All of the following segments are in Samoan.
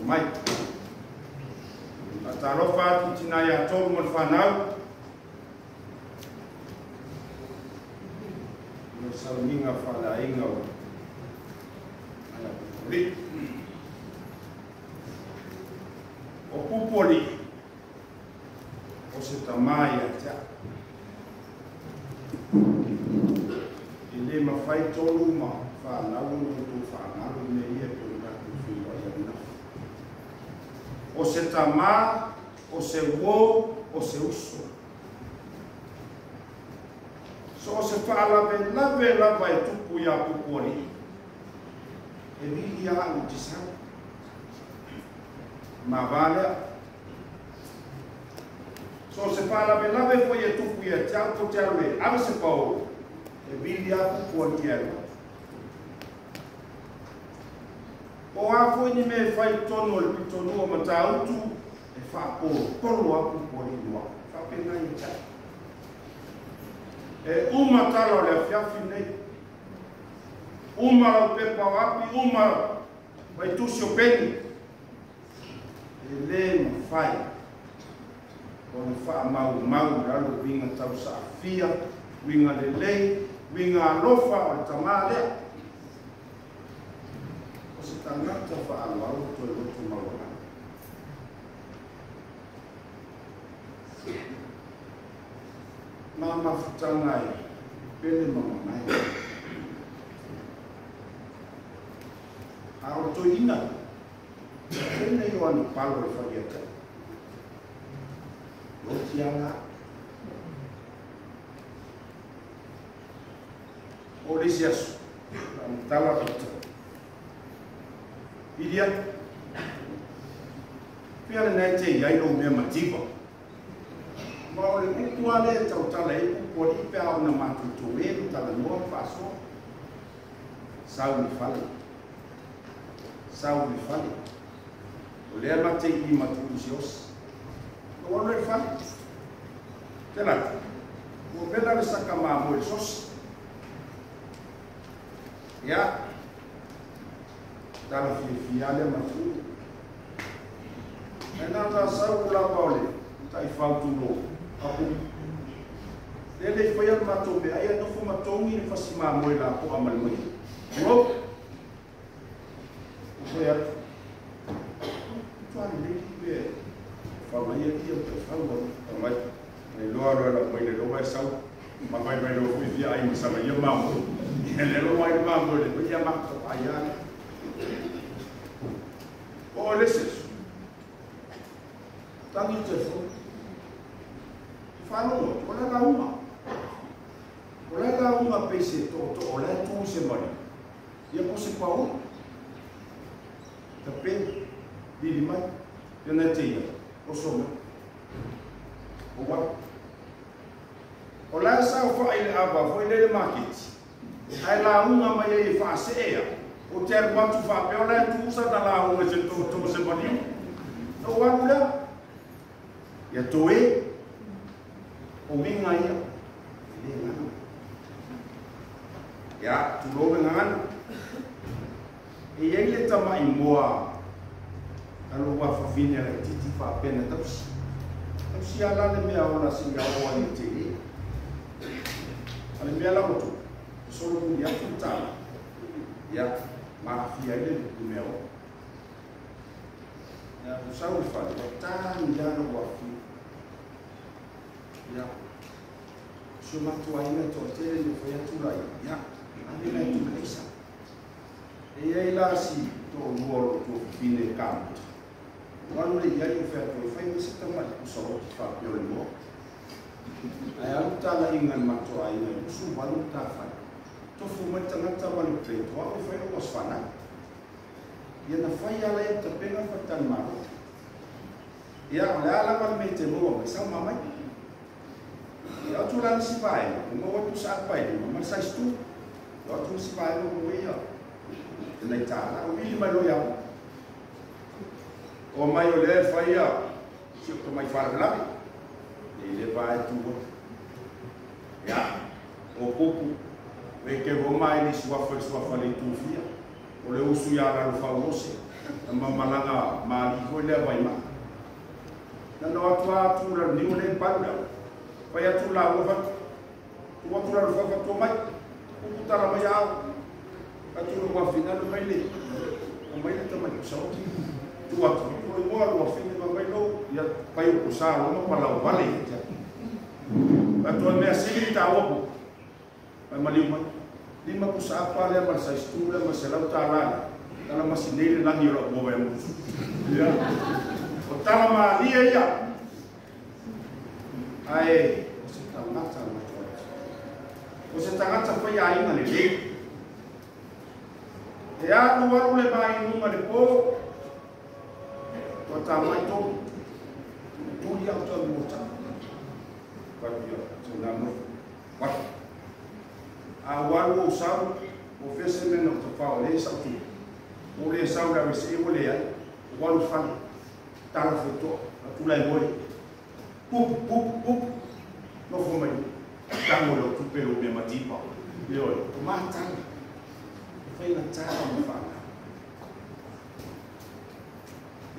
Mai. Faatalofa atu i tina ia Tolu ma le fanau. O le sauniga faaleaiga o Pupualii. O Pupualii, o se tamā ia te au. E le mafai tolu ma fanau ona outou faagalo mea ia e pei ona tatou feiloai ananafi. O se tamā, o se uō, o se uso. So o se faalavelave lava e tupu iā Pupualii, e vili lava au ou te sau. Mava lea. So o se faalavelave foi e tupu ia te au ko te alu e ave se paolo, e vili lava Pupualii e alu atu. Po o a foi ni mea e fai i totonu o le pitonuu o Matautu, e faapolopolo lava Pupualii i au. E faapena ia te au. E uma tala o le afiafi lenei. Uma lau pepa o api, uma vaitusi o peni. E le mafai ona faamaumau i lalo uiga tausaafia, uiga lelei, uiga alofa o le tamā lea. O se tagata faaaloalo toe loto maualalo. Ma mafutaga e pele ma mamae. A o le toeaina, pele o ana palo e fai ia te au. Oti ala. O le isi aso, tala pito. Ilia, pea lenei te iai lou mea mativa. Ma o le upu lava lea e tautala ai Pupualii pe a ona matou toe ma talanoa ma faasoa. Sau i le fale. Sau i le fale. O lea ma te i ma tuulu se osi. Ou alu lea i le fale. Te alu atu, ua vela le saka mamoe i le sosi. Ia, tala fiafia lea ma tuulu. Ae na ona sau lava o le taifau tulou, a Pupu. Lea le i faia le matou meaai ae nofo ma togi le fasi mamoe lapoa ma le maia. Tulou. Ou fai atu, matua lelei le mea e fau ai alii o taifau a mai. Na iloa loa e lau mai le loa e sau, ma fai mai loa foi fia ai ma sana ia mamoe. Ia lea loa ai le mamoe le maia matou ai lava lea. O le isi aso, tagi le telefoni. Faalogo atu, o la e lauga. O la e lauga pei se tootoo o la e tu i se maliu. Ia po o se paolo. Tape, vili mai. Ia na te ia, oso mai. O au. O la e saofai i le ava foi lea i le maketi, ae lauga mai ai e faasee au, ou te alu atu faapea o la e tu sana lauga i se tootoo o se maliu. Na ou alu lea. Ia toe, o uiga ia, e le galo. Ia, tulou le gagana. E i ai le tamai moa a lou afafine laitiiti faapea na tausi. Tausi lava la le mea ola seia oo ai i le tele. A le mea la ua tupu, e solomuli atu le tala, ia, ma aafia ai le mea ola. Ia, ua sau i le fale, ua tagi lava lou afafine. Ia, o si o matou aiga e toatele na fai atu la ia, ia, ave la e tuli aisa. E i ai la si toalua o lou tuafafine e kamuta. Ua alu lea i ai o fai atu ai, fai mai se tamai pusa oti faapea o le moa. Ae alu talaiga i le matou aiga i 28 matafale. Tofu mai le tagata ma le peto, au e fai lou aso fanau. Ia na fai lava la ia tapena le faletalimalo. Ia, o le a lava le mea e te maua mai, sau ma mai. Ia atu la le isi vaega, ua maua ai pusa apa e lima ma le size 2. Ia atu le isi vaega ua maua ai nai tāla. Ua vili mai loa ia au. O mai o lea e fai ia si o tamai faalavelave. Nei le va e tu atu. Ia, o Pupu, e ke roma ai le suafa i le suafa le itu fia. O le usu ia Lalofauose. Na mamalaga mali foi lea vaima. Na no atu atu la ni ole palu la. Pai atu la ua fatu. Tu atu la fa fa mai. Ku tala mai au. Atu lo wa fina lo mai le. O mai le tamai sa. Tu atu lo mo lo fina ma mai lo ya pai ko sa lo ma pala wale ya. Atu mea sili ta o. Pai mali mai. Lima ko sa pa le ma sa stu le ma se lau ta la. Tala masinei le lagi o lau ua wea musu. Ia. O tala maalia ia. Ae, o se tangata matua. O se tangata whai ainga le le. E alu alu le mai nunga le pō. Tua tā mai tō. Tūri au tō mōta. Watu ia, tō nā mai. Watu. A waru o sau, o fese mena o te whao le sau tū. O le sau la wese e ole ai, o walu whane, tala whaitoa, a tūlai moe. Pup, pup, pup, nofo mai, tango leo tupe o mea matipa. Ioe, o mātanga, o whainga tāra ma whana.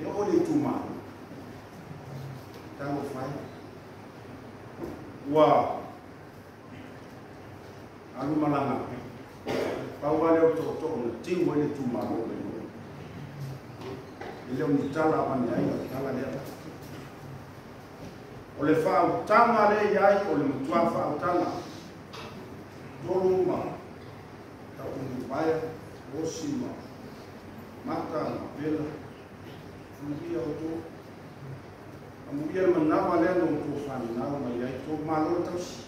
E ole tū mānu, tango whai. Ua, alu malanga, pau wale o tō tō na tiu wale tū mānu mai. E leo ni tala mani ai, tala lea. O le whautanga le iai, o le mutua whautanga. Tolu ma, ta umupaia, osi ma, mata ma pela, fulia o tō. A muia le manawa lea no tō whanau mai ai, tō malo tausi.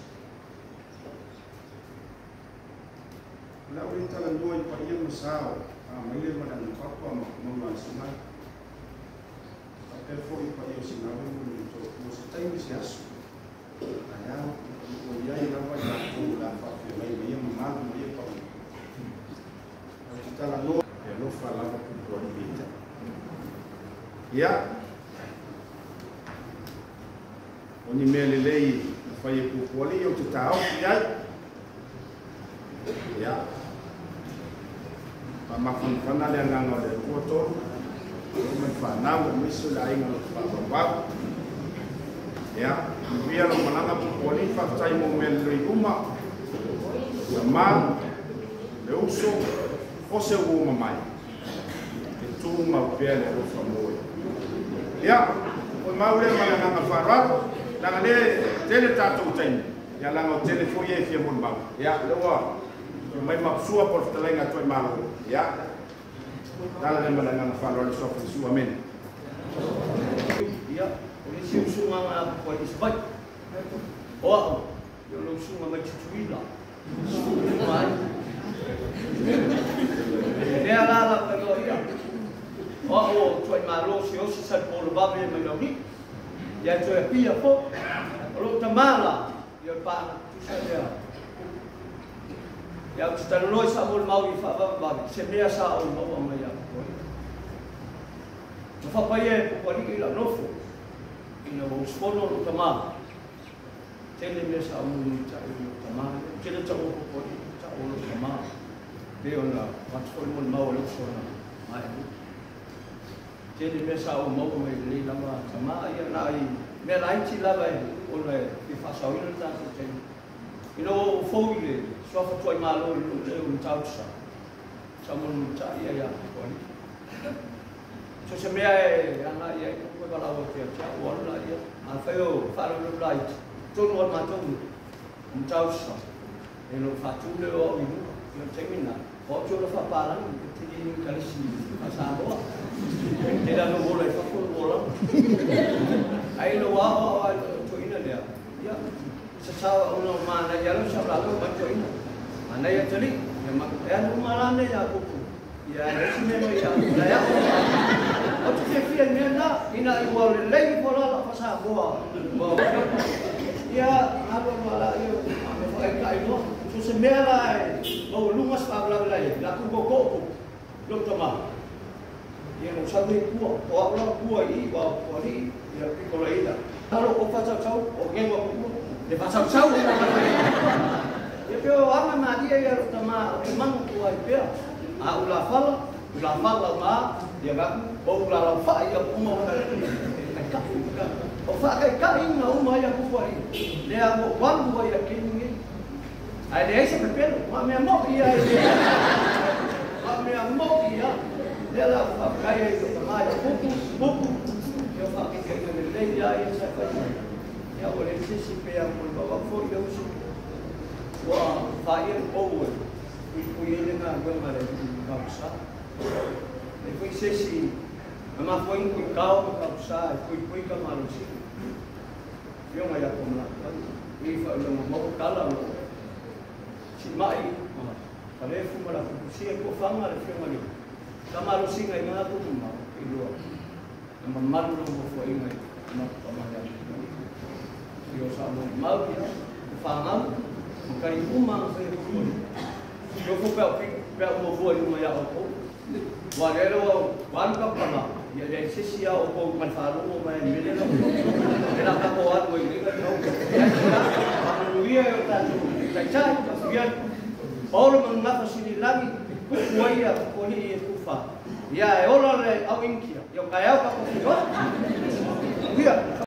O le au tala noa i paia masao, a maile mana ni papa ma maua sinai. E foi pa ia sinai mo to mo se taimi se aso. Ai au o ia i lava i la la fa fe mai mai ma ma mai pa. O te tala no e lo fa lava ku ko ni vita. Ia o ni mele lei na fa ye ku ko li o te tau ia. Ia pa ma fun fana le nganga le ko to. O mai whanau, o miso le ainga o whakawau. Ia, nuia lo malanga pupoli, whaktai mo mea lei uma, ia mā, le uso, o se ua mamai. E tū mau pea le alofa moe. Ia, o mau le malanga whararo, langa le tele tātou taimi. Ia langa o tele foi e fia moni mau. Ia, lewa, mai mapsua por whatalenga toi malo. Ia, Tala le malanga whalo le sofa su, amen. Ia, o le si usunga ngā kua ispai. O au, ia le usunga mai tutuila. Mai. Lea la la pelo ia. O au o tuai malo si osi sa polo babe mai launi. Ia toe pia po. O lo tamala, ia pa tusa lea. Ia o te taloloi sa mo le mau i whaavavavi, se mea sa o le maua mai a koe. Na whapai e pukualiki i lau nofo, ina wa usufono lo tamā. Tele mea sa o muni ta i lo tamā, tele ta o pukualiki ta o lo tamā. Pe o na watu mo le mau o le usona mai. Tele mea sa o maua mai le lava tamā, ia na i mea laiti lava e ona e whasauina tātou tele. Ina o fōi le suafa tuai malo i le o mtausa. Sa mo mta ia ia pukualiki. So se mea e anga ia i kukue wala o te atia o alu la ia. A whai o whalau lai. Tonu o mātou mtausa. E no whatu le o au i mua. Ia temina. O te ora whapalangi. Te ni kalisi whasaroa. Te rano mola i whakoro mola. Ai no wā o ai toina lea. Ia. Sa sa ona mana ia lo sa la lo mai toina. Mana ia tali. Ia ma e anu malane ia kuku. Ia e si me ia la ia. O te fia mea na ina i ua le lei po la la whasa moa. Ia alo la ia me whai kai no. So se mea la e mau lunga sa la la la ku ko ko lo tama. Ia no sa ni kua o la kua i wa ko ni ia piko la ida. Alo ko whasa tau o ngengo ku le whasa tau na Ia peo ama ma ia ia lo tama o te mangu kua i pea. A ula fala ma Ia ga o la la fa ia uma o ka ka o fa ka ka ina uma ia ku foi le a mo walu ia ke ni ai le ese pepelo ma me mo ia ma me mo ia le la fa ka ia ka ma ia pupu pupu ia fa ke ke le le ia ia sa fa ia o le se si pe a mo ba fo ia usu wa fa ia o o pui le nga nga le ka sa e foi se si ma foi kui kau ka sa kui kui ka malusi yo mai ko na i fa lo mo kala lo si mai ka le fu mala fu si ko fanga le fi mali ka malusi ngai nga ku ma i lo ma malu lo mo foi ngai ma ka ma ya yo sa mo mau ya fanga mo kai uma foi ko yo fu pe pe mo foi uma ya o wa le lo wa ka pa ia le se si o ko man fa lo ma me le lo le la ka ko a ko i ka no ia ma no ia o ta tu ta cha ka ia olo man na fa si lagi ku ia ko ni e ku fa ia e olo le au inkia ia ka ia ka ko ia.